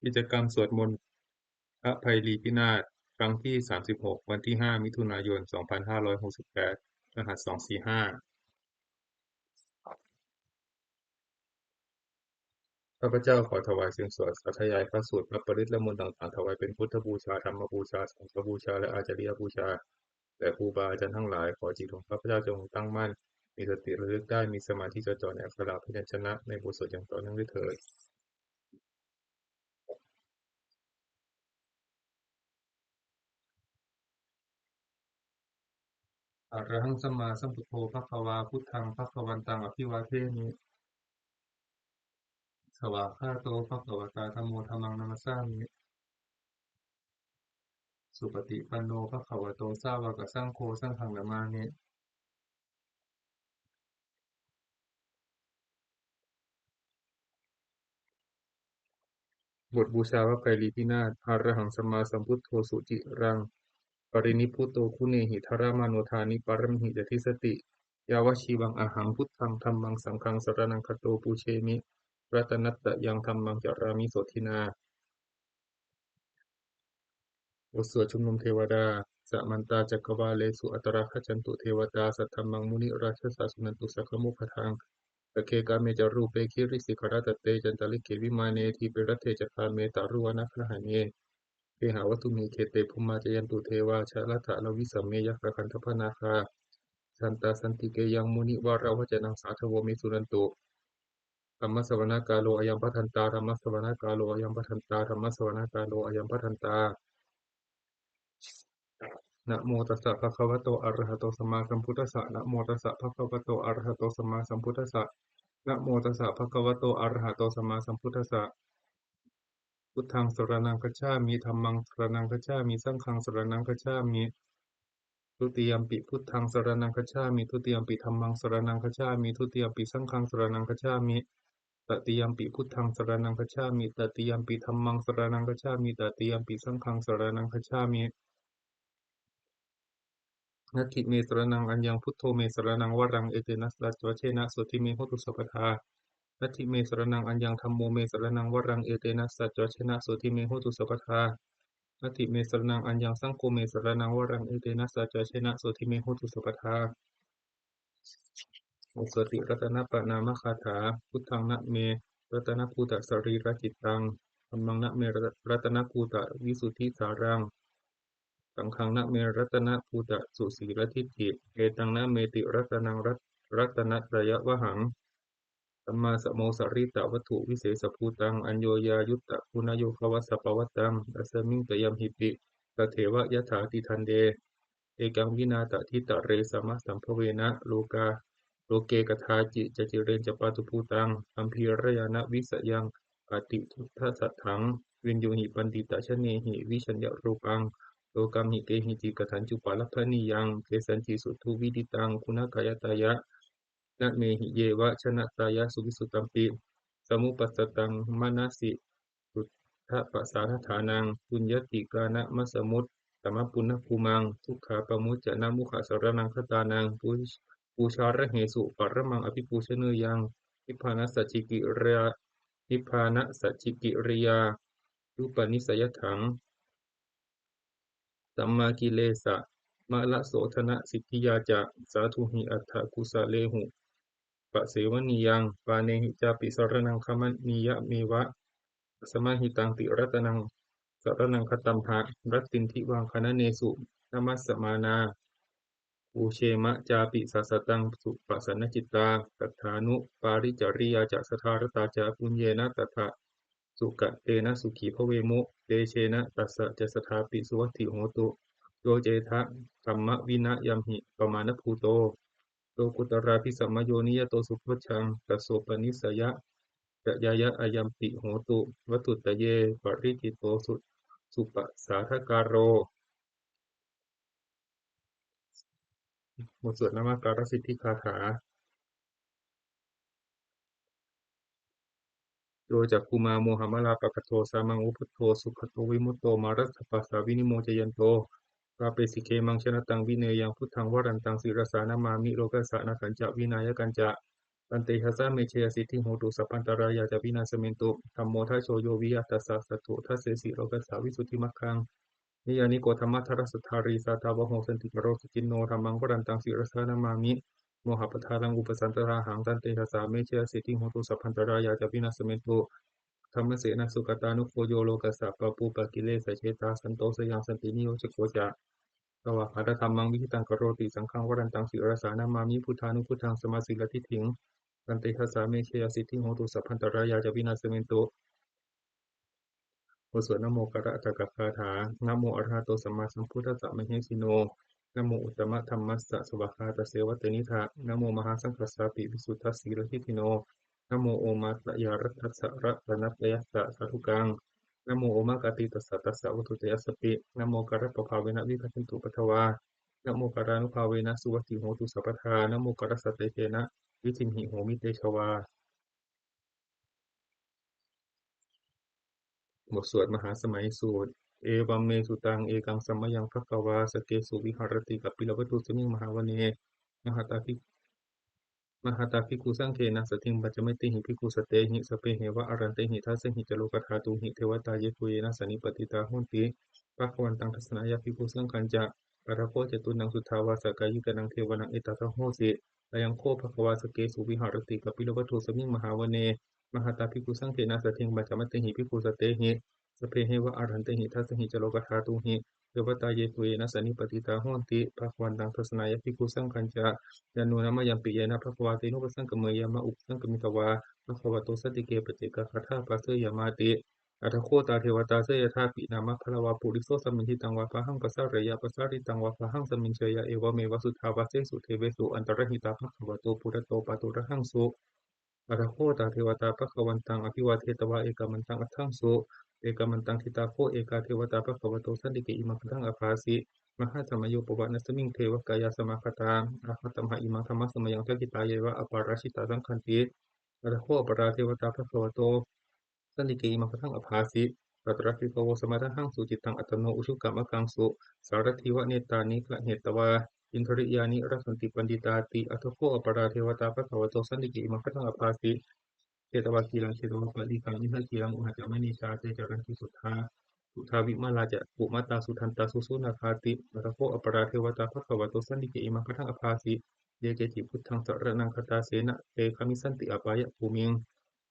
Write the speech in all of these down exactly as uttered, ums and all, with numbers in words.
กิจกรรมสวดมนต์พระไพรีพินาศครั้งที่ สามสิบหก วันที่ ห้า มิถุนายน สองพันห้าร้อยหกสิบแปด รหัส สองสี่ห้า ข้าพเจ้าขอถวายเสียงสวดสาธยายพระสูตรพระปริตรและมนต์ต่างๆ ถวายเป็นพุทธบูชา ธรรมบูชา สังฆบูชา และอาจาริยบูชาแด่ครูบาอาจารย์ทั้งหลาย ขอจิตของข้าพเจ้าจงตั้งมั่น มีสติระลึกได้ มีสมาธิจดจ่อในอักขระพยัญชนะในบทสวดอย่างต่อเนื่องด้วยเถิด Arahaṃ sammāsambuddho bhagavā, buddhaṃ bhagavantaṃ abhivādemi. Svākkhāto bhagavatā dhammo, dhammaṃ namassāmi. Supaṭipanno bhagavato sāvakasaṅgho, saṅghaṃ namāmi. บทบูชาพระไพรีพินาศ Arahaṃ sammāsambuddho suciraṃ parinibbuto guṇehi dharamāno dāni pāramīhi ca dissati. Yāvajīvaṃ ahaṃ buddhaṃ dhammaṃ saṅghaṃ saraṇaṃ gato, pūjemi ratanattayaṃ dhammaṃ carāmi sotthinā. บทสวดชุมนุมเทวดา Samantā cakkavāḷesu atrāgacchantu devatā, saddhammaṃ munirājassa suṇantu saggamokkhadaṃ. Sagge kāme ca rūpe girisikharataṭe cantalikkhe vimāne, dīpe raṭṭhe ca gāme taruvanagahane gehavatthumhi khette, bhummā cāyantu devā jalathalavisame yakkhagandhabbanāgā, tiṭṭhantā santike yaṃ munivaravacanaṃ sādhavo me suṇantu. Dhammassavanakālo ayambhadantā. Dhammassavanakālo ayambhadantā. Dhammassavanakālo ayambhadantā. Namo tassa bhagavato arahato sammāsambuddhassa. Namo tassa bhagavato arahato sammāsambuddhassa. Namo tassa bhagavato arahato sammāsambuddhassa. Buddhaṃ saraṇaṃ gacchāmi. Dhammaṃ saraṇaṃ gacchāmi. Saṅghaṃ saraṇaṃ gacchāmi. Dutiyampi buddhaṃ saraṇaṃ gacchāmi. Dutiyampi dhammaṃ saraṇaṃ gacchāmi. Dutiyampi saṅghaṃ saraṇaṃ gacchāmi. Tatiyampi buddhaṃ saraṇaṃ gacchāmi. Tatiyampi dhammaṃ saraṇaṃ gacchāmi. Tatiyampi saṅghaṃ saraṇaṃ gacchāmi. Natthi me saraṇaṃ aññaṃ, buddho me saraṇaṃ varaṃ, etena saccavajjena sotthi me hotu sabbadā. Natthi me saraṇaṃ aññaṃ, dhammo me saraṇaṃ varaṃ, etena saccavajjena sotthi me hotu sabbadā. Natthi me saraṇaṃ aññaṃ, saṅgho me saraṇaṃ varaṃ, etena saccavajjena sotthi me hotu sabbadā. บทสวดติรัตนปณามคาถา Buddhaṃ nama me ratanabhūtasarirācittaṃ. Dhammaṃ nama me ratanabhūtavisuddhisāraṃ. Saṅghaṃ nama me ratanabhūtasusīladiṭṭhiṃ. Etaṃ nama me tiratanaṃ rat-, ratanattayavhaṃ. Sammāsamo sarītavatthuvisesabhūtaṃ, aññoññayuttaguṇayogavasapavattaṃ, asmiṃ tayamhipi tatheva yathāti. Daṇḍe ekaṃ vinā taditare samasambhavena lokā, loke kadāci ca cirañca pātubhūtaṃ, gambhīrañāṇavisayaṃ atisuddhasatthaṃ, viññūhi paṇḍitajanehi vijayyarūpaṃ, lokam hi kehici kathāñcu palabhanīyaṃ, kesañci suddhuviditaṃ guṇakāyattāya, na me hi yeva janatāya suvissutampi, samuppasattaṃ manasi suddhapasārādhanaṃ, puññattikānamasamuttamapuññabhūmaṃ, dukkhāpamuccanamogha saraṇaṃ gatānaṃ, pū-, pūjārahesu paramaṃ abhipūjanīyaṃ, nibbānasacchikiriyā, nibbānasacchikiriyānupanissayatthaṃ, sammākilesamalassodhanasiddhiyā ca, sādhūhi atthakusalehupasevānīyaṃ, pāṇehi cāpi saraṇaṃ gamanīyameva, tasmāhi taṃ tiratanaṃ saraṇaṃ gatamha, rattindivaṃ gaṇanesu namassamānā, pūjema cāpi sāsataṃ suppasannacittā, saddhānupāricariyā ca saddhārattā ca, puññena tattha sukatena sukhī bhavemu, tejena tassa ca saddhāpi suvatthi hotu. Yo cedaṃ dhammavinayaṃ hi pamāṇabhūto, lokuttarābhisamayo niyato subojjhaṃ, tassopanissayacayāya ayampi hotu, vatthuttaye paritthito su-, suppasādākāro. บทสวดนมการสิทธิคาถา Yo cakkhumā mohamalāpakaṭṭho, sāmaṃ va buddho sugato vimutto, mārassa pāsā vinimocayanto, pāpesi khemaṃ janataṃ vineyyaṃ, buddhaṃ varantaṃ sirasā namāmi, lokassa nāthañca vināyakañca, tantejasā me jayasiddhi hotu, sabbantarāyā ca vināsamentu. Dhammo dhajo yo viya tassa satthu, dassesi lokassa visuddhimaggaṃ. Niyyāniko dhammadharassa dhārī, sātāvaho santikaro suciṇṇo, dhammaṃ varantaṃ sirasā namāmi, mohappadālaṃ upasantadāhaṃ. Tantejasā me jayasiddhi hotu, sabbantarāyā ca vināsamentu. Dhammasena sugatānugo yo, lokassa pāpūpakilesajetā, santo sayaṃ santiniyojako ca, svākkhātadhammaṃ viditaṃ karoti, saṅghaṃ varantaṃ sirasā namāmi, buddhānubuddhaṃ sammāsiddhiṃ. Tantejasā me jayasiddhi hotu, sabbantarāyā ca vināsamentu. บทสวดนโมการะอัฏฐกถา Namo arahato sammāsambuddhassa mahesino. Namo uttamadhammassa svākkhātasseva tenidha. Namo mahāsaṅghassāpi visuddhasīladiṭṭhino. Namo omātyāraddhassa ratanattayassa sādhukaṃ. Namo omakātītassa tassa vatthuttayassapi. Namokārappabhāvena vigacchantu upaddavā. Namokārānubhāvena suvatthi hotu sabbadā. Namokārassa tejena vidhimhi homi tejavā. บทสวดมหาสมัยสูตร Evaṃ me sutaṃ. Ekaṃ samayaṃ bhagavā sakkesu viharati kapilavatthusmiṃ mahāvane mahatā bhik- mahatā bhikkhusaṅghena saddhiṃ pañcamattehi bhikkhusatehi sabbeheva arahantehi. Dasahi ca lokadhātūhi devatā yebhuyyena sannipatitā honti bhagavantaṃ dassanāya bhikkhusaṅghañca. Atha kho catunnaṃ suddhāvāsakāyikānaṃ devānaṃ etadahosi: Ayaṃ kho bhagavā sakkesu viharati kapilavatthusmiṃ mahāvane mahatā bhikkhusaṅghena saddhiṃ pañcamattehi bhikkhusatehi sabbeheva arahantehi. Dasahi ca lokadhātūhi devatā yebhuyyena sannipatitā honti bhagavantaṃ dassanāya bhikkhusaṅghañca. Yannūna mayampi yena bhagavā tenupasaṅkameyyāma, upasaṅkamitvā bhagavato santike paccekagāthā bhāseyyāmāti. Atha kho tā devatā seyyathāpi nāma balavā puriso sammiñjitaṃ vā bāhaṃ pasāreyya, pasāritaṃ vā bāhaṃ sammiñjeyya, evameva suddhāvāsesu devesu antarahitā bhagavato purato pāturahaṃsu. Atha kho tā devatā bhagavantaṃ abhivādetvā ekamantaṃ aṭṭhaṃsu. Ekamantaṃ ṭhitā kho ekā devatā bhagavato santike imaṃ gāthaṃ abhāsi: Mahāsamayo pavanasmiṃ, devakāyā samāgatā; āgatamha imaṃ dhammasamayaṃ, dakkhitāyeva aparājitasaṅghanti. Atha kho aparā devatā bhagavato santike imaṃ gāthaṃ abhāsi: Tatra bhikkhavo samādahaṃsu, cittaṃ attano ujukamakaṃsu; sārathīva nettāni gahetvā, indriyāni rakkhanti paṇḍitāti. Atha kho aparā devatā bhagavato santike imaṃ gāthaṃ abhāsi: Chetvā khīlaṃ chetvā palighaṃ, indakhīlaṃ ūhacca manejā; te caranti suddhā suddhā vimalā, cakkhumatā sudantā susunāgāti. Atha kho aparā devatā bhagavato santike imaṃ gāthaṃ abhāsi: Ye keci buddhaṃ saraṇaṃ gatāse, na te gamissanti apāyabhūmiṃ;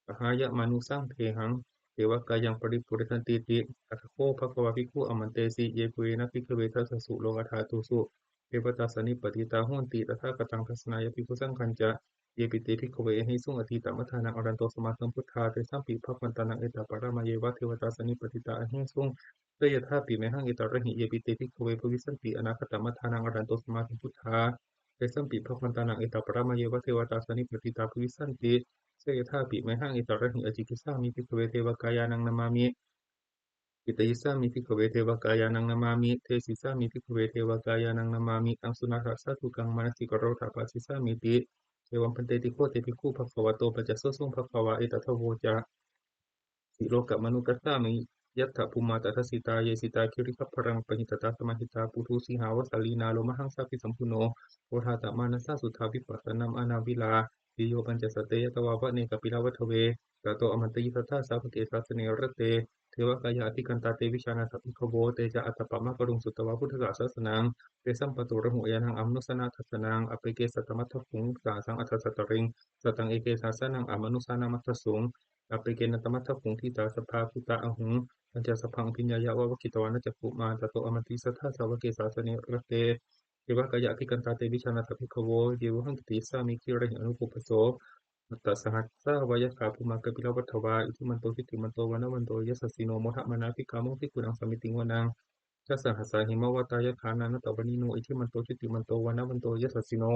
pahāya mānusaṃ dehaṃ, devakāyaṃ paripūressantīti. Atha kho bhagavā bhikkhū āmantesi: Yebhuyyena bhikkhave dasasu lokadhātūsu devatā sannipatitā honti tathāgataṃ dassanāya bhikkhusaṅghañca. Yepi te bhikkhave ahesuṃ atītamaddhānaṃ arahanto sammāsambuddhā, tesampi bhagavantānaṃ etaparamāyeva devatā sannipatitā ahesuṃ, seyyathāpi mayhaṃ etarahi. Yepi te bhikkhave bhavissanti anāgatamaddhānaṃ arahanto sammāsambuddhā, tesampi bhagavantānaṃ etaparamāyeva devatā sannipatitā bhavissanti, seyyathāpi mayhaṃ etarahi. Ācikkhissāmi bhikkhave devakāyānaṃ nāmāni; kittayissāmi bhikkhave devakāyānaṃ nāmāni; desissāmi bhikkhave devakāyānaṃ nāmāni; taṃ suṇātha sādhukaṃ manasikarotha bhāsissāmīti. Evaṃ bhanteti kho te bhikkhū bhagavato paccassosuṃ. Bhagavā etadavoca: Silokamanukassāmi, yattha bhummā tadassitā; ye sitā girigabbharaṃ, pahitattā samāhitā. Puthū sīhāva sallīnā, lomahaṃsābhisambhuno; odātamanasā suddhā, vippasannamanāvilā. Bhiyyo pañcasate ñatvā, vane kāpilavatthave; tato āmantayi satthā, sāvake sāsane rate. Devakāyā abhikkantā, te vijānātha bhikkhavo; te ca ātappamakaruṃ, sutvā buddhassa sāsanaṃ. Tesampāturahu ñāṇaṃ, amanussāna dassanaṃ; appeke satamaddakkhuṃ, sahassaṃ atha sattariṃ. Sataṃ eke sahassānaṃ, amanussānamaddasuṃ; appekenantamaddakkhuṃ, ṭhitā sabbā phuṭā ahuṃ. Tañca sabbaṃ abhiññāya, vavakkhitvāna cakkhumā; tato āmantayi satthā, sāvake sāsane rate. Devakāyā abhikkantā, te vijānātha bhikkhavo; ye vohaṃ kittayissāmi, girāhi anupubbaso. Sattasahassā va yakkhā, bhummā kāpilavatthavā; iddhimanto jutimanto, vaṇṇavanto yasassino; modamānā abhikkāmuṃ, bhikkhūnaṃ samitiṃ vanaṃ. Chasahassā hemavatā, yakkhā nānattavaṇṇino; iddhimanto jutimanto, vaṇṇavanto yasassino;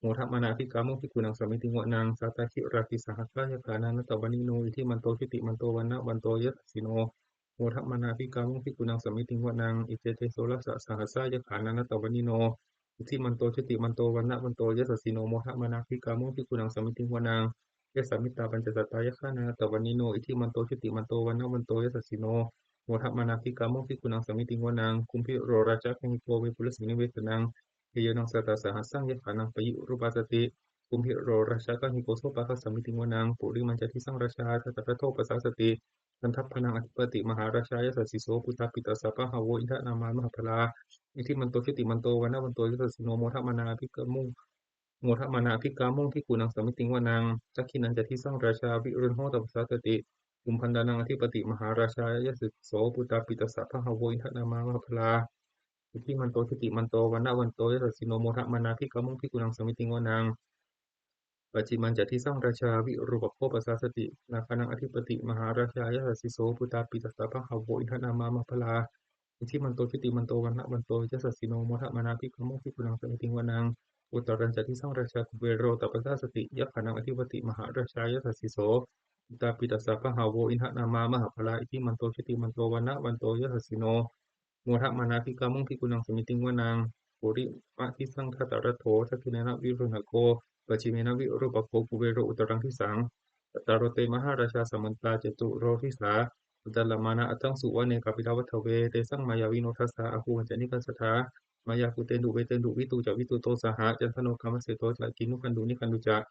modamānā abhikkāmuṃ, bhikkhūnaṃ samitiṃ vanaṃ. Sātāgirā tisahassā, yakkhā nānattavaṇṇino; iddhimanto jutimanto, vaṇṇavanto yasassino; modamānā abhikkāmuṃ, bhikkhūnaṃ samitiṃ vanaṃ. Iccete soḷasasahassā, yakkhā nānattavaṇṇino; iddhimanto jutimanto, vaṇṇavanto yasassino; modamānā abhikkāmuṃ, bhikkhūnaṃ samitiṃ vanaṃ. Etāpi me bhikkhave, sabbamittā pañcasatā, yakkhā nānattavaṇṇino; iddhimanto jutimanto, vaṇṇavanto yasassino; modamānā abhikkāmuṃ, bhikkhūnaṃ samitiṃ vanaṃ. Kumbhīro rājagahiko, vepullassa nivesanaṃ; bhiyyo naṃ satasahassaṃ, yakkhānaṃ payirupāsati; kumbhīro rājagahiko sopāga samitiṃ vanaṃ. Purimañca disaṃ rājā dhataraṭṭho pasāsati, gandhabbānaṃ ādhipati mahārājā yasassi so. Puttāpi tassa bahavo indanāmā mahabbalā, iddhimanto jutimanto vaṇṇavanto yasassino, modamānā abhikkāmuṃ modamānā abhikkāmuṃ bhikkhūnaṃ samitiṃ vanaṃ. Dakkhiṇañca disaṃ rājā virūḷho tappasāsati, kumbhaṇḍānaṃ ādhipati mahārājā yasassi so. Puttāpi tassa bahavo indanāmā mahabbalā, iddhimanto jutimanto vaṇṇavanto yasassino, modamānā abhikkāmuṃ bhikkhūnaṃ samitiṃ vanaṃ. Pacchimañca disaṃ rājā virūpakkho pasāsati, nāgānaṃ ādhipati mahārājā yasassi so. Puttāpi tassa bahavo indanāmā mahabbalā, iddhimanto jutimanto vaṇṇavanto yasassino, modamānā abhikkāmuṃ bhikkhūnaṃ samitiṃ vanaṃ. Uttarañca disaṃ rājā kuvero tappasāsati, yakkhānaṃ ādhipati mahārājā yasassi so. Puttāpi tassa bahavo indanāmā mahabbalā, iddhimanto jutimanto vaṇṇavanto yasassino, modamānā abhikkāmuṃ bhikkhūnaṃ samitiṃ vanaṃ. Purimadisaṃ dhataraṭṭho, dakkhiṇena virūḷhako, pacchimena virūpakkho, kuvero uttaraṃ disaṃ. Cattāro te mahārājā samantā caturo disā, daddallamānā aṭṭhaṃsu vane kāpilavatthave. Tesaṃ māyāvino dāsā āgū vañcanikā saṭhā, māyā kuṭeṇḍu veṭeṇḍu viṭū ca viṭuṭo saha, candano kāmaseṭṭho ca kinnughaṇḍu nighaṇḍu ca,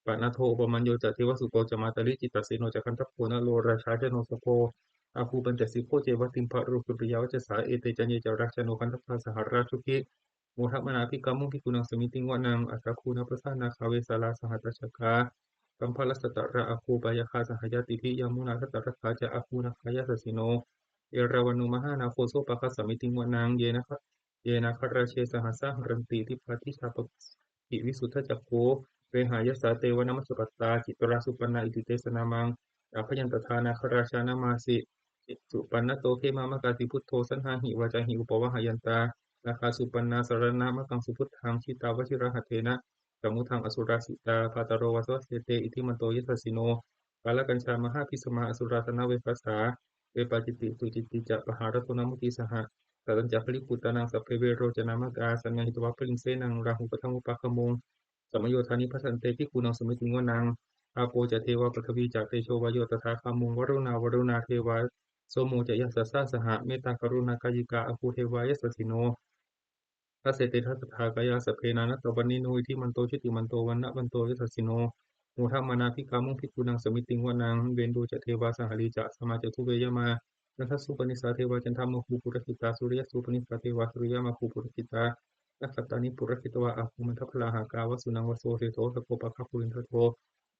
panādo opamañño ca devasūto ca mātali, cittaseno ca gandhabbo naḷorājā janosabho, āgū pañcasikho ceva timbarū suriyavacchasā. Ete caññe ca rājāno gandhabbā saha rājubhi, modamānā abhikkāmuṃ bhikkhūnaṃ samitiṃ vanaṃ. Athāgū nābhasā nāgā vesālā sahatacchakā, kambalassatarā āgū pāyāgā saha ñātibhi, yāmunā dhataraṭṭhā ca āgū nāgā yasassino, erāvaṇo mahānāgo sopāga samitiṃ vanaṃ. Ye nāgarāje sahasā haranti, dibbā dijā pakkhi visuddhacakkhū, vehāyasā te vanamajjhapattā, citrā supaṇṇā iti tesa nāmaṃ. Abhayantadā nāgarājānamāsi, supaṇṇato khemamakāsi buddho, saṇhāhi vācāhi upavhayantā, nāgā supaṇṇā saraṇamakaṃsu buddhaṃ. Jitā vajirahatthena, samuddaṃ asurā sitā, bhātaro vāsavassete, iddhimanto yasassino. Kālakañjā mahābhismā, asurā dānaveghasā, vepacitti sucitti ca, pahārādo namucī saha. Satañca baliputtānaṃ, sabbe verocanāmakā, sannayhitvā baliṃ senaṃ, rāhubhaddamupāgamuṃ, samayodāni bhaddante, bhikkhūnaṃ samitiṃ vanaṃ. Āpo ca devā paṭhavī ca, tejo vāyo tadāgamuṃ, varuṇā vāruṇā devā, somo ca yasasā saha. Mettākaruṇākāyikā, āgū devā yasassino, dasete dasadhā kāyā, sabbe nānattavaṇṇino, iddhimanto jutimanto vaṇṇavanto yasassino, modamānā abhikkāmuṃ bhikkhūnaṃ samitiṃ vanaṃ. Veṇḍū ca devā sahalī ca, somā ca duve yamā, candassūpanisā devā candamāgū purakkhitā, suriyassūpanisā devā suriyamāgū purakkhitā, nakkhattāni purakkhitvā, āgū mandavalāhakā, vasūnaṃ vāsavo seṭṭho, sakkopāga purindado,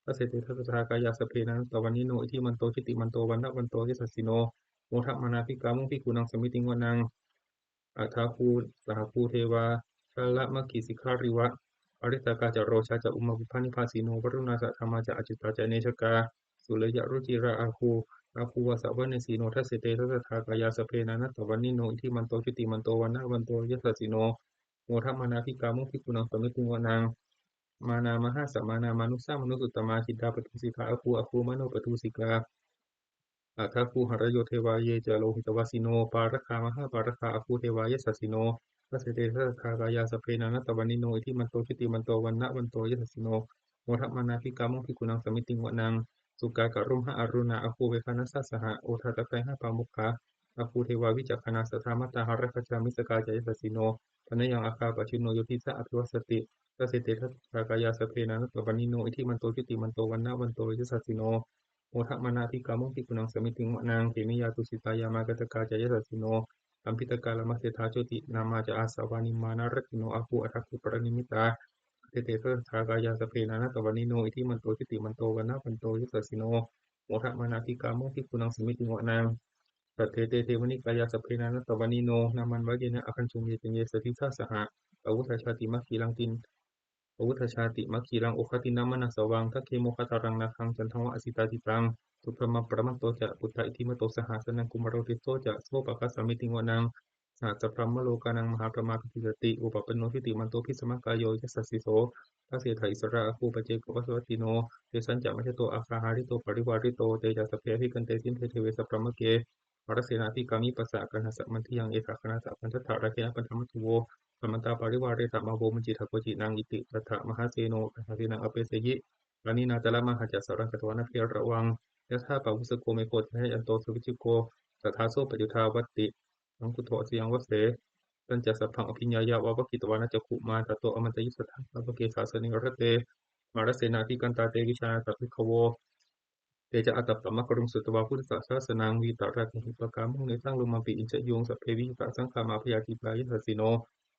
dasete dasadhā kāyā, sabbe nānattavaṇṇino, iddhimanto jutimanto vaṇṇavanto yasassino, modamānā abhikkāmuṃ bhikkhūnaṃ samitiṃ vanaṃ. Athāgū sahabhū devā jalamaggisikhāriva, ariṭṭhakā ca rojā ca, ummāpupphanibhāsino, varuṇā sahadhammā ca, accutā ca anejakā, sūleyyarucirā āgū, āgū vāsavanesino, dasete dasadhā kāyā, sabbe nānattavaṇṇino, iddhimanto jutimanto vaṇṇavanto yasassino, modamānā abhikkāmuṃ bhikkhūnaṃ samitiṃ vanaṃ. Mānā mahāsamānā, mānusā mānusuttamā, khiḍḍāpadūsikā āgū, āgū manopadūsikā, athāgū harayo devā, ye ca lohitavāsino, pāragā mahāpāragā, āgū devā yasassino, dasete dasadhā kāyā, sabbe nānattavaṇṇino, iddhimanto jutimanto vaṇṇavanto yasassino, modamānā abhikkāmuṃ bhikkhūnaṃ samitiṃ vanaṃ. Sukkā karumhā aruṇā, āgū veghanasā saha, odātagayhā pāmokkhā, āgū devā vicakkhaṇā, sadāmattā hāragajā, missakā ca yasassino, thanayaṃ āgā pajjunno, yo disā abhivassati, dasete dasadhā kāyā, sabbe nānattavaṇṇino, iddhimanto jutimanto vaṇṇavanto yasassino, modamānā abhikkāmuṃ bhikkhūnaṃ samitiṃ vanaṃ. Khemiyā tusitā yāmā, kaṭṭhakā ca yasassino, lambītakā lāmaseṭṭhā, jotināmā ca āsavā, nimmānaratino āgū, athāgū paranimmitā, dasete dasadhā kāyā, sabbe nānattavaṇṇino, iddhimanto jutimanto vaṇṇavanto yasassino, modamānā abhikkāmuṃ bhikkhūnaṃ samitiṃ vanaṃ. Saṭṭhete devanikāyā, sabbe nānattavaṇṇino, nāmanvayena āgañchuṃ, ye caññe sadisā saha, pavutthajātimakhilaṃ tin pavutthajātimakhilaṃ, oghatiṇṇamanāsavaṃ, dakkhemoghataraṃ nāgaṃ, candaṃva asitātitaṃ, subrahmā paramatto ca, puttā iddhimato saha, sanaṅkumāro tisso ca, sopāga samitiṃ vanaṃ. Sahassabrahmalokānaṃ, mahābrahmābhitiṭṭhati, upapanno jutimanto, bhismākāyo yasassi so, dasettha issarā āgū, paccekavasavattino, tesañca majjhato āgā, hārito parivārito, te ca sabbe abhikkante, sinde deve sabrahmake, mārasenā abhikkāmi, passa kaṇhassa mandiyaṃ, etha gaṇhatha bandhatha, rāgena bandhamatthu vo, samantā parivāretha, mā vo muñcittha koci naṃ. Iti tattha mahāseno, kaṇhasenaṃ apesayi, pāṇinā talamāhacca, saraṃ katvāna bheravaṃ, yathā pāvussako megho, thanayanto savijjuko, tadā so paccudāvatti, aṅguttho asayaṃvase. Tañca sabbaṃ abhiññāya, vavakkhitvāna cakkhumā, tato āmantayi satthā, sāvake sāsane rate, mārasenā abhikkantā te vijānātha bhikkhavo. Te ca ātappamakaruṃ sutvā buddhassa sāsanaṃ vītarāgehi pakkāmuṃ nesaṃ lomampi iñjayuṃ. Sabbe vijitasaṅgāmā bhayātītā yasassino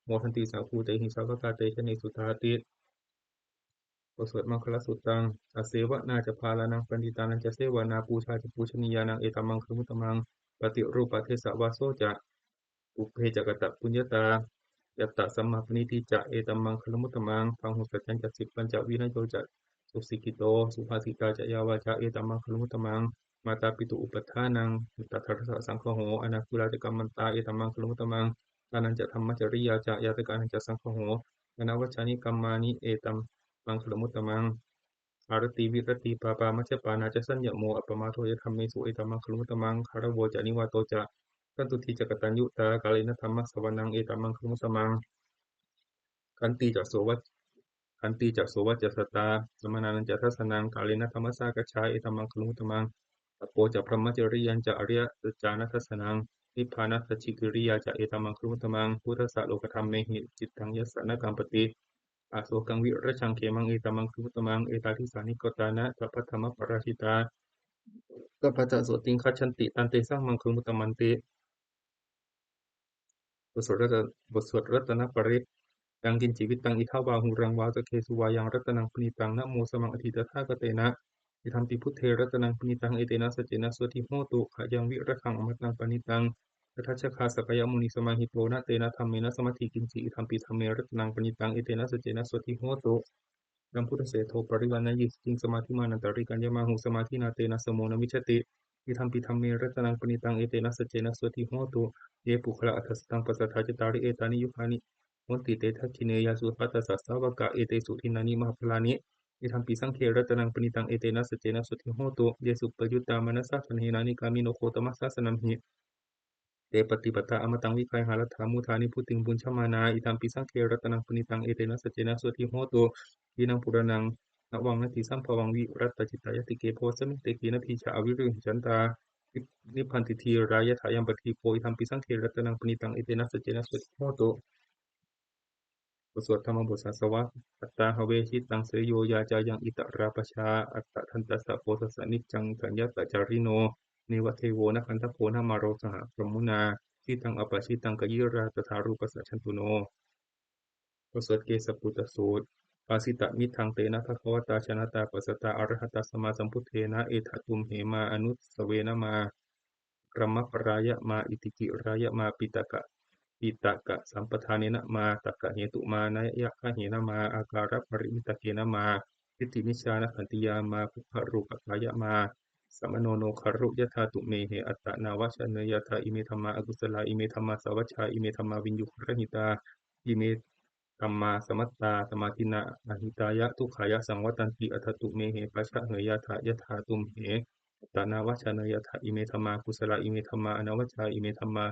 modanti saha bhūtehi sāvakā te janesutāti. บทสวดมังคลสูตร Asevanā ca bālānaṃ paṇḍitānañca sevanā pūjā ca pūjanīyānaṃ etam maṅgalam uttamaṃ. Paṭirūpadesavāso ca pubbe ca katapuññatā yattha sammāpaṇidhi ca etam maṅgalam uttamaṃ. Bāhusaccañca sippañca vinayo ca susikkhito subhāsitā ca yā vācā etam maṅgalam uttamaṃ. Mātāpitu upaṭṭhānaṃ puttadārassa saṅgaho anākulā ca kammantā etam maṅgalam uttamaṃ. Dānañca dhammacariyā ca ñātakānañca saṅgaho anavajjāni kammāni etam maṅgalam uttamaṃ. Āratī viratī pāpā majjapānā ca saññamo appamādo ca dhammesu etam maṅgalam uttamaṃ. Gāravo ca nivāto ca santuṭṭhī ca kataññutā kālena dhammassavanaṃ etam maṅgalam uttamaṃ. Khantī ca sovac khantī ca sovacassatā samaṇānañca dassanaṃ kālena dhammasākacchā etam maṅgalam uttamaṃ. Tapo ca brahmacariyañca ariyasaccāna dassanaṃ nibbānasacchikiriyā ca etam maṅgalam uttamaṃ. Phuṭṭhassa lokadhammehi cittaṃ yassa na kampati asokaṃ virajaṃ khemaṃ etam maṅgalam uttamaṃ. Etādisāni katvāna sabbatthamaparājitā sabbattha sotthiṃ gacchanti tantesaṃ maṅgalam uttamanti. บทสวดรัตน บทสวดรัตนปริตร Yaṅkiñci vittaṃ idha vā huraṃ vā saggesu vā yaṃ ratanaṃ paṇītaṃ na no samaṃ atthi tathāgatena idampi buddhe ratanaṃ paṇītaṃ etena saccena suvatthi hotu. Khayaṃ viragaṃ amataṃ paṇītaṃ yadajjhagā sakyamunī samāhito na tena dhammena samatthi kiñci idampi dhamme ratanaṃ paṇītaṃ etena saccena suvatthi hotu. Yambuddhaseṭṭho parivaṇṇayī suciṃ samādhimānantarikaññamāhu samādhinā tena samo na vijjati idampi dhamme ratanaṃ paṇītaṃ etena saccena suvatthi hotu. Ye puggalā aṭṭha sataṃ pasatthā cattāri etāni yugāni honti te dakkhiṇeyyā sugatassa sāvakā etesu dinnāni mahapphalāni idampi saṅghe ratanaṃ paṇītaṃ etena saccena suvatthi hotu. Ye suppayuttā manasā daḷhena nikkāmino gotamasāsanamhi te pattipattā amataṃ vigayha laddhā mudhā nibbutiṃ bhuñjamānā idampi saṅghe ratanaṃ paṇītaṃ etena saccena suvatthi hotu. Khīṇaṃ purāṇaṃ navaṃ natthi sambhavaṃ virattacittāyatike bhavasmiṃ te khīṇabījā avirūḷhichandā nib- nibbanti dhīrā yathāyampadīpo idampi saṅghe ratanaṃ paṇītaṃ etena saccena suvatthi hotu. บทสวดธรรมบทสาสวะ Attāhave cittaṃ seyyo yācāyaṃ itarā pajā attadantassa posassa niccaṃ saññatacārino neva devo na gandhabbo na māro saha brahmunā cittaṃ appacittāṃ kāyirā tathārūpassa candano. บทสวดเกสปุตตสูตร Bhāsitamiddhaṃ tena bhagavatā jānatā passatā arahatā sammāsambuddhena etha tumhe mā anusavena mā brahmaparāya mā itikirāya mā pitaka pitakasampadanena mā takkahetu mā nayagahena mā ākāraparimitakkena mā diṭṭhimicchānakkhantiyā mā buddharūpakāya mā samāno no garu yathā tumhehi attanāvajaneyyātha ime dhammā akusalā ime dhammā sāvajjā ime dhammā viññugarahitā ime dhammā samattā samādinnā ahitāya dukkhāya saṃvattanti atha tumhehi pājaheyyātha yathā tumhe attanāvajaneyyātha ime dhammā kusalā ime dhammā anavajjā ime dhammā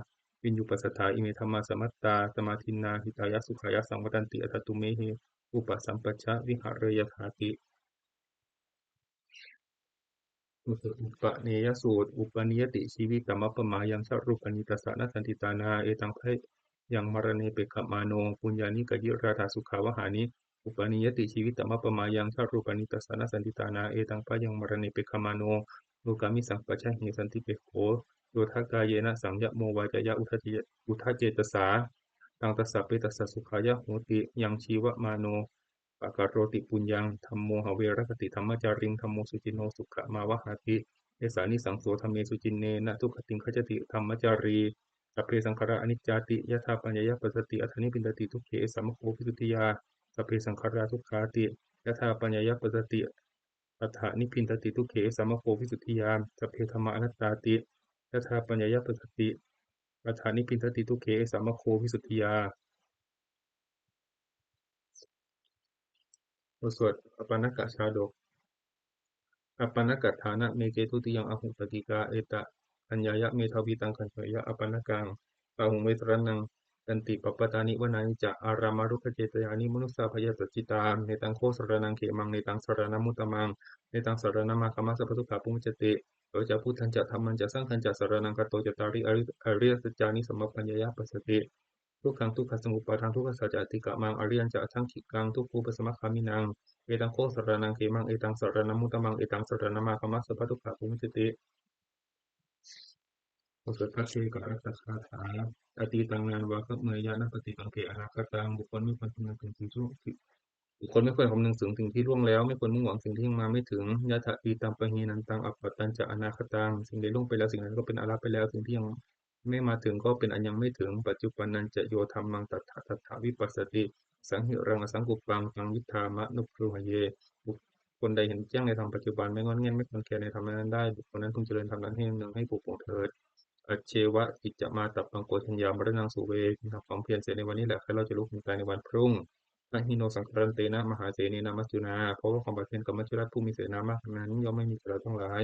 viññuppasatthā ime dhammā samattā samādinnā hitāya sukhāya saṃvattanti atha tumhehi upasampajja vihareyyāthāti. บทสวดอุปเนยสูตร Upanīyati jīvitamappamāyaṃ ca rūpañi tassa na sandiṭṭhānā etaṃ bhayaṃ maraṇe pekkhamāno puññāni kāyirātha sukhāvahāni. Upanīyati jīvitamappamāyaṃ ca rūpañi tassa na sandiṭṭhānā etaṃ bhayaṃ maraṇe pekkhamāno lokāmisaṃ pajāhi santi pekkho yodha kāyena saṃyamo vācāya uda ce- uda cetasā taṃ tassa petāssa sukhāya hoti. Yaṃ jīvamāno pakaroti puññaṃ dhammo have rakkhati dhammacāriṃ dhammo suciṇṇo sukhamāvahāti. Esānisaṃso dhamme suciṇṇe na dugatiṃ gacchati dhammacārī. Sabbe saṅkhārā aniccāti yadā paññāya passati atha nibbindati dukkhe esa maggo visuddhiyā. Sabbe saṅkhārā dukkhāti yadā paññāya passati atha nibbindati dukkhe esa maggo visuddhiyā. Sabbe dhammā anattāti yadā paññāya passati atha nibbindati dukkhe esa maggo visuddhiyā. บทสวดอปัณณกชาดก Appaṇṇakaṭṭhāna me ce dutiyaṃ ahu sakikā etapaññāya medhāvī taṃ gaṇheyya appaṇṇakaṃ. Bāhuṃ ve saraṇaṃ yanti pabbatāni vanāni ca ārāmā rukkhacetyāni manussā bhayasajjitā. Netaṃ kho saraṇaṃ khemaṃ netaṃ saraṇamuttamaṃ netaṃ saraṇamāgamma sabbadukkhā pamuccati. Yo ca buddhañca dhammañca saṅghañca saraṇaṃ gato cattāri ari- ariyasaccāni samappanyāya passati. Dukkhaṃ dukkhasamuppādaṃ dukkhassa ca atikkamaṃ ariyañca aṭṭhaṅgikaṃ dukkhūpasamagāminaṃ Etaṃ kho saraṇaṃ khemaṃ, etaṃ saraṇamuttamaṃ, etaṃ saraṇamāgamma, sabbadukkhā pamuccati. บทสวดภัทเทกรัตตคาถา Atītaṃ nānvāgameyya nappaṭikaṅkhe anāgataṃ. บุคคลไม่ควรคำนึงถึงสิ่งที่ล่วง บุคคลไม่ควรคำนึงถึงสิ่งที่ล่วงแล้ว ไม่ควรมุ่งหวังสิ่งที่ยังมาไม่ถึง Yadatītampahīnantaṃ appattañca anāgataṃ. สิ่งใดล่วงไปแล้ว สิ่งนั้นก็เป็นอันละไปแล้ว สิ่งที่ยังไม่มาถึงก็เป็นอันยังไม่ถึง Paccuppannañca yo dhammaṃ tattha tattha vipassati, saṃhiraṃ asaṅkuppaṃ taṃ viddhā manubrūhaye. บุคคลใดเห็นแจ้งในธรรมปัจจุบัน ไม่ง่อนแง่น ไม่คลอนแคลนในธรรมนั้นๆได้ บุคคลนั้นพึงเจริญธรรมนั้นให้เนืองๆ ให้ปรุโปร่งเถิด Ajjeva kiccamātappaṃ ko jaññā maraṇaṃ suve. พึงทำความเพียรเสียในวันนี้แหละ ใคร่เราจะรู้ความตายในวันพรุ่ง Na hi no saṅgarantena mahāsenena maccunā. เพราะว่าความผัดเพี้ยนกับมัจจุราชผู้มีเสนามากนั้น ย่อมไม่มีแก่เราทั้งหลาย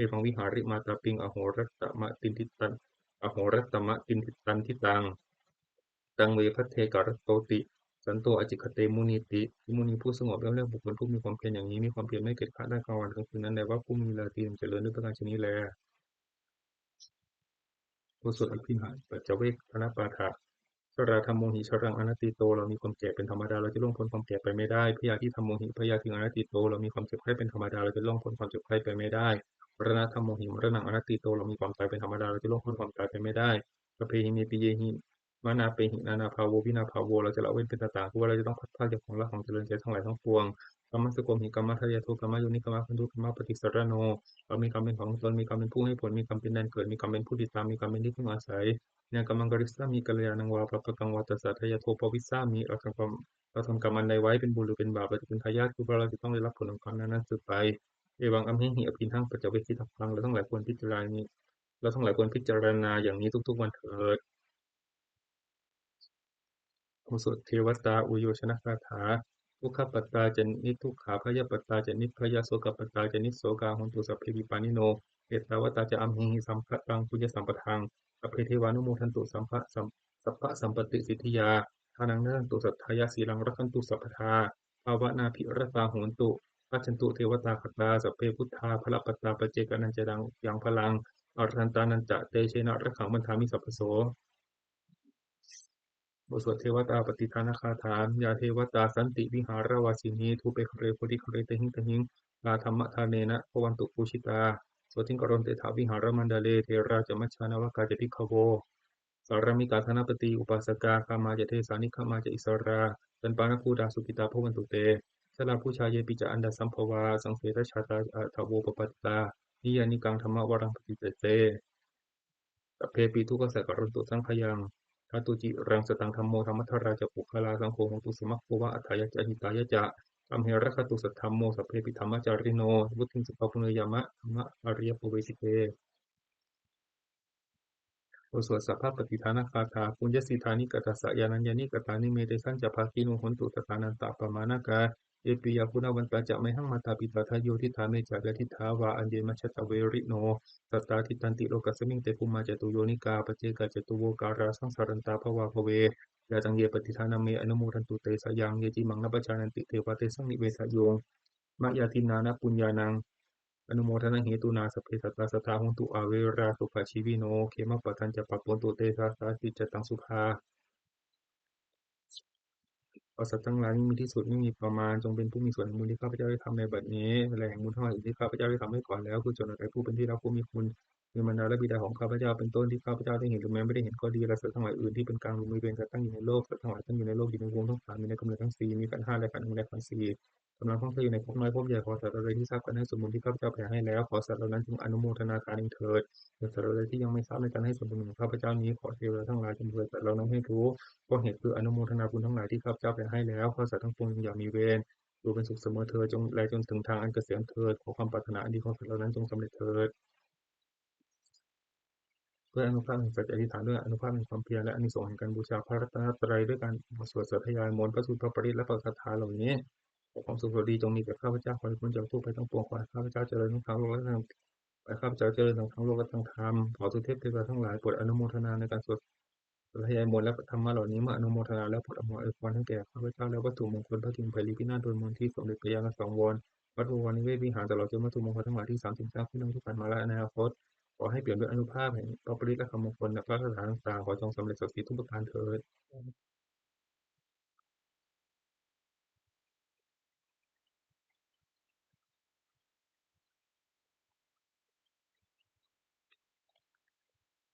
Evaṃ vihārimātāpiṃ ahorattamatanditaṃ, ahorattamatanditaṃ. Taṃ ve bhaddekarattoti santo ācikkhate munīti. มุนีผู้สงบย่อมเรียกบุคคลผู้มีความเพียรอย่างนี้ มีความเพียรไม่เกียจคร้านทั้งกลางวันกลางคืนนั้นแล ว่าผู้มีเวลาเต็มเจริญด้วยประการชนิดนี้แล บทสวดอภิณหปัจจเวกขณปาฐะ Jarādhammomhi jaraṃ anatīto. เรามีความแก่เป็นธรรมดา เราจะล่วงพ้นความแก่ไปไม่ได้ Byādhidhammomhi byādhiṃ anatīto. เรามีความเจ็บไข้เป็นธรรมดา เราจะล่วงพ้นความเจ็บไข้ไปไม่ได้ Maraṇadhammomhi maraṇaṃ anatīto. เรามีความตายเป็นธรรมดา เราจะล่วงพ้นความตายไปไม่ได้ Sabbehi me piyehi manāpehi nānābhāvo vinābhāvo. เราจะละเว้นเป็นต่างๆ คือว่าเราจะต้องพลัดพรากจากของรักของเจริญใจทั้งหลายทั้งปวง Kammassakomhi kammadāyādo kammayoni kammakkhandi kammapaṭisaraṇo. เรามีกรรมเป็นของตน มีกรรมเป็นผู้ให้ผล มีกรรมเป็นแดนเกิด มีกรรมเป็นผู้ติดตาม มีกรรมเป็นที่พึ่งอาศัย Yaṃ kammaṃ karissāmi kalyāṇaṃ vā pāpakaṃ vā tassa dāyādo bhavissāmi. เราทำกรรม เราทำกรรมอันใดไว้ เป็นบุญหรือเป็นบาป เราจะเป็นทายาท คือว่าเราจะต้องได้รับผลของกรรมนั้นๆสืบไป Evaṃ amhehi abhiṇhaṃ paccavekkhitavvā. เราทั้งหลายควรพิจารณาอย่างนี้ เราทั้งหลายควรพิจารณาอย่างนี้ทุกๆวันเถิด บทสวดเทวตาอุยโยชนคาถา Dukkhappattā ca niddukkhā bhayappattā ca nibbhayā sokappattā ca nissokā hontu sabbepi pāṇino. Ettāvatā ca amhehi sambhataṃ puññasampadaṃ sabbe devānumodantu sabba sam-, sabbasampattisiddhiyā. Dānaṃ dadantu saddhāya sīlaṃ rakkhantu sabbadā bhāvanābhiratā hontu gacchantu devatāgatā. Sabbe buddhā balappattā paccekānañca yaṃ balaṃ arahantānañca tejena rakkhaṃ bandhāmi sabbaso. บทสวดเทวตาปฏิทานคาถา Yā devatā santi vihāravāsinī thūpe ghare bodhighare tahiṃ tahiṃ tā dhammadānena bhavantu pūjitā sotthiṃ karontedha vihāramaṇḍale. Therā ca majjhā navakā ca bhikkhavo sārāmikā dānapatī upāsakā gāmā ca desā nigamā ca issarā sappāṇabhūtā sukhitā bhavantu te. Jalābujā yepi ca aṇḍasambhavā saṃsedajātā athavopapātikā niyyānikaṃ dhammavaraṃ paṭicca te sabbepi dukkhassa karontu saṅkhayaṃ. Ṭhātu ciraṃ sataṃ dhammo dhammaddharā ca puggalā saṅgho hotu samaggo va atthāya ca hitāya ca. Amhe rakkhatu saddhammo sabbepi dhammacārino vuḍḍhiṃ sampāpuṇeyyāma dhamme ariyappavedite. บทสวดสัพพปฏิทานคาถา Puññassidāni katassa yānaññāni katāni me tesañca bhāgino hontu sadā nandappamāṇakā. Ye piyā guṇavantā ca mayhaṃ mātā pitā dāyo diṭṭhā me ca yadiṭṭhā vā aññe majjhattā verino sattā tiṭṭhanti lokasmiṃ te bhummā catuyonikā paccekācatuvokārā saṃsarantā bhavābhave. Yā taṃ ye paṭidānaṃ me anumodantu te sayaṃ. Ye cīmaṃ na pajānanti devā tesaṃ nivesayoṃ mayā dinnāna puññānaṃ anumodanahetunā sabbe sattā sadā hontu averā sokajīvino khemappadañca pāpontu te sadā dicataṃ subhā. ขอสัตว์ทั้งหลายไม่มีที่สุดไม่มีประมาณ จงเป็นผู้มีส่วนแห่งบุญที่ข้าพเจ้าได้ทำในบัดนี้ และแห่งบุญทั้งหลายอื่นที่ข้าพเจ้าได้ทำไว้ก่อนแล้ว คือส่วนอันใดผู้เป็นที่รักผู้มีคุณ มีมารดาและบิดาของข้าพเจ้าเป็นต้น ที่ข้าพเจ้าได้เห็นหรือแม้ไม่ได้เห็นก็ดี และสัตว์ทั้งหลายอื่นที่เป็นกลางหรือมีเวรกันตั้งอยู่ในโลก สัตว์ทั้งหลายตั้งอยู่ในโลก อยู่ในภูมิทั้งสาม อยู่ในกำเนิดทั้งสี่ มีขันธ์ห้าและขันธ์หนึ่งและขันธ์สี่ กำลังท่องเที่ยวอยู่ในภพน้อยภพใหญ่ ขอสัตว์เหล่าใดที่ทราบการให้ส่วนบุญที่ข้าพเจ้าแผ่ให้แล้ว ขอสัตว์เหล่านั้นจงอนุโมทนาทานเองเถิด ส่วนสัตว์เหล่าใดที่ยังไม่ทราบในการให้ส่วนบุญของข้าพเจ้านี้ ขอเทวดาทั้งหลายจงเผยสัตว์เหล่านั้นให้รู้ เพราะเหตุคืออนุโมทนาบุญทั้งหลายที่ข้าพเจ้าแผ่ให้แล้ว ขอสัตว์ทั้งปวงจงอย่ามีเวร อยู่เป็นสุขเสมอเถิด จง และจงถึงทางอันเกษมเถิด ขอความปรารถนาอันดีของสัตว์เหล่านั้นจงสำเร็จเถิด ด้วยอานุภาพแห่งสัจจะอธิษฐาน ด้วยอานุภาพแห่งความเพียร และอานิสงส์แห่งการบูชาพระรัตนตรัย ด้วยการบทสวดสาธยายมนต์ พระสูตร พระปริตร และพระคาถาเหล่านี้ ขอความสุขสวัสดีจงมีแก่ข้าพเจ้า ขอให้พ้นจากทุกข์ภัยทั้งปวง ขอให้ข้าพเจ้าเจริญทั้งทางโลกและทาง ขอให้ข้าพเจ้าเจริญทั้งทางโลกและทางธรรม ขอสุเทพเทวดาทั้งหลายโปรดอนุโมทนาในการสวดสาธยายมนต์และธรรมะเหล่านี้ เมื่ออนุโมทนาแล้วโปรดอำนวยอวยพรให้แก่ข้าพเจ้า และวัตถุมงคลพระกิ่งไพรีพินาศโดยมนต์ที่สมเด็จพระญาณสังวร วัดบวรนิเวศวิหาร ตลอดจนวัตถุมงคลทั้งหลายที่สามสิ่งสร้างขึ้นในปัจจุบัน มา และอนาคต ขอให้เปี่ยมด้วยอานุภาพแห่งพระปริตรและคำมงคล และพระคาถาต่างๆ ขอจงสำเร็จศักดิ์สิทธิ์ทุกประการเถิด